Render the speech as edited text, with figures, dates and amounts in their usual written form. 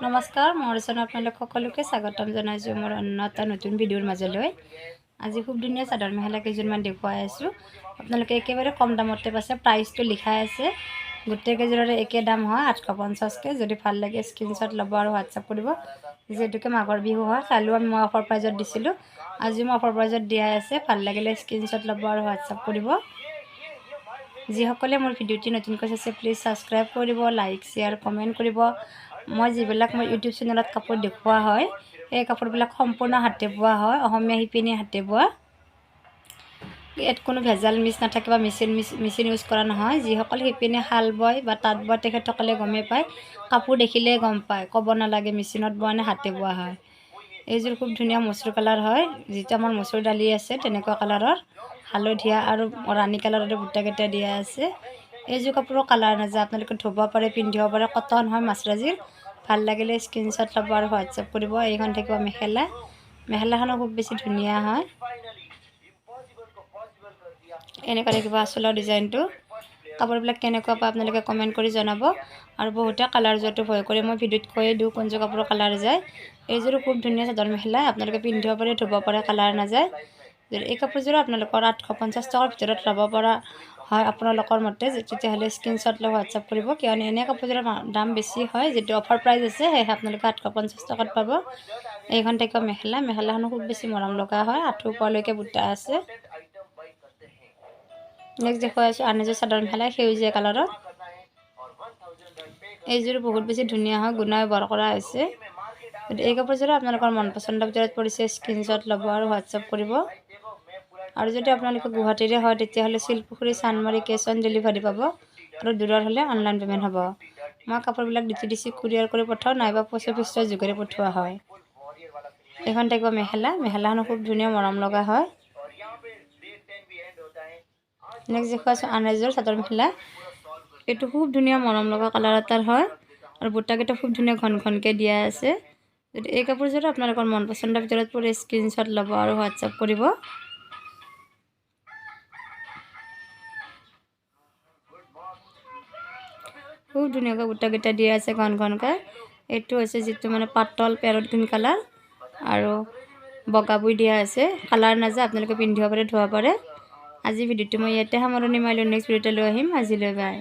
নমস্কাৰ, মোৰ চেনেলত আপোনালোক সকলোকে স্বাগতম জনাইছোঁ মোৰ অন্য এটা নতুন ভিডিঅ'ৰ মাজলৈ। আজি খুব ধুনীয়া চাদৰ মেখেলা কেইযোৰমান দেখুৱাই আছোঁ। আপোনালোকে একেবাৰে কম দামতে পাইছে, প্ৰাইচটো লিখাই আছে। গোটেই কেইযোৰৰে একে দাম হয় 850কৈ। যদি ভাল লাগে স্ক্ৰীনশ্বট ল'ব আৰু হোৱাটছআপ কৰিব। যিহেতুকে মাঘৰ বিহু হয়, কালিও মই অফাৰ প্ৰাইজত দিছিলোঁ, আজিও মই অফাৰ প্ৰাইজত দিয়াই আছে। ভাল লাগিলে স্ক্ৰীনশ্বট ল'ব আৰু হোৱাটছআপ কৰিব। যিসকলে মোৰ ভিডিঅ'টি নতুনকৈ চাইছে, প্লিজ ছাবস্ক্ৰাইব কৰিব, লাইক, শ্বেয়াৰ, কমেণ্ট কৰিব। মই যিবিলাক মোৰ ইউটিউব চেনেলত কাপোৰ দেখুওৱা হয়, সেই কাপোৰবিলাক সম্পূৰ্ণ হাতে বোৱা হয়, অসমীয়া শিপিনীয়ে হাতে বোৱা। ইয়াত কোনো ভেজাল মিক্স নাথাকে বা মেচিন ইউজ কৰা নহয়। যিসকল শিপিনীয়ে শাল বয় বা তাঁত বয়, তেখেতসকলে গমেই পায়, কাপোৰ দেখিলেই গম পায়, ক'ব নালাগে মেচিনত বোৱা নে হাতে বোৱা হয়। এইযোৰ খুব ধুনীয়া মচুৰ কালাৰ হয়, যিটো আমাৰ মচুৰ দালি আছে তেনেকুৱা কালাৰৰ, হালধীয়া আৰু ৰাণী কালাৰৰ বুটাকেইটা দিয়া আছে। এইযোৰ কাপোৰৰ কালাৰ নাযায়, আপোনালোকে ধুব পাৰে, পিন্ধিব পাৰে। কটন হয়, মাছৰাজিৰ। ভাল লাগিলে স্ক্ৰীনশ্বট ল'ব আৰু হোৱাটছএপ কৰিব। এইখন থাকিব মেখেলা, মেখেলাখনো খুব বেছি ধুনীয়া হয়। এনেকুৱা থাকিব আচলৰ ডিজাইনটো। কাপোৰবিলাক কেনেকুৱা পায় আপোনালোকে কমেণ্ট কৰি জনাব। আৰু বহুতে কালাৰ যোৱাটো ভয় কৰে, মই ভিডিঅ'ত কৈয়ে দিওঁ কোনযোৰ কাপোৰৰ কালাৰ যায়। এইযোৰো খুব ধুনীয়া চাদৰ মেখেলা, আপোনালোকে পিন্ধিব পাৰে, ধুব পাৰে, কালাৰ নাযায়। এই কাপোৰযোৰো আপোনালোকৰ 850 টকাৰ ভিতৰত ল'ব পৰা হয় আপোনালোকৰ মতে, তেতিয়াহ'লে স্ক্ৰীনশ্বট লৈ হোৱাটছআপ কৰিব। কিয়নো এনে কাপোৰযোৰৰ দাম বেছি হয়, যিটো অফাৰ প্ৰাইচ আছে সেয়েহে আপোনালোকে 850 টকাত পাব। এইখন থাকিব মেখেলা, মেখেলাখনো খুব বেছি মৰম লগা হয়, আঁঠু ওপৰলৈকে বুটা আছে। নেক্সট দেখুৱাই আছোঁ আন এযোৰ চাদৰ মেখেলা সেউজীয়া কালাৰত। এইযোৰ বহুত বেছি ধুনীয়া হয়, গুণাই বৰ কৰা হৈছে। এই কাপোৰযোৰো আপোনালোকৰ মন পচন্দৰ ভিতৰত পৰিছে, স্ক্ৰীনশ্বট ল'ব আৰু হোৱাটছআপ কৰিব। আৰু যদি আপোনালোকে গুৱাহাটীৰে হয়, তেতিয়াহ'লে Silpukhuri, Chandmari cash on delivery পাব, আৰু দূৰৰ হ'লে অনলাইন পে'মেণ্ট হ'ব। মই কাপোৰবিলাক ডিটিডিচি কুৰিয়াৰ কৰি পঠাওঁ, নাইবা পষ্ট অফিচৰ যোগেৰে পঠোৱা হয়। এইখন থাকিব মেখেলা, মেখেলাখনো খুব ধুনীয়া মৰম লগা হয়। নেক্সট দেখুৱাইছোঁ আন এযোৰ চাদৰ মেখেলা। এইটো খুব ধুনীয়া মৰম লগা কালাৰ এটাৰ হয় আৰু বুটাকেইটা খুব ধুনীয়া ঘন ঘনকৈ দিয়া আছে। যদি এই কাপোৰযোৰো আপোনালোকৰ মন পচন্দৰ ভিতৰত পৰে, স্ক্ৰীনশ্বট ল'ব আৰু হোৱাটছআপ কৰিব। খুব ধুনীয়াকৈ বুটাকেইটা দিয়া আছে ঘন ঘনকৈ। এইটো হৈছে যিটো মানে পাতল পেৰট গ্ৰীণ কালাৰ আৰু বগা বৈ দিয়া আছে, কালাৰ নাযায়, আপোনালোকে পিন্ধিব পাৰে, ধুব পাৰে। আজি ভিডিঅ'টো মই ইয়াতে সামৰণি মাৰিলোঁ। নেক্সট ভিডিঅ'টো লৈ আহিম। আজিলৈ বাই।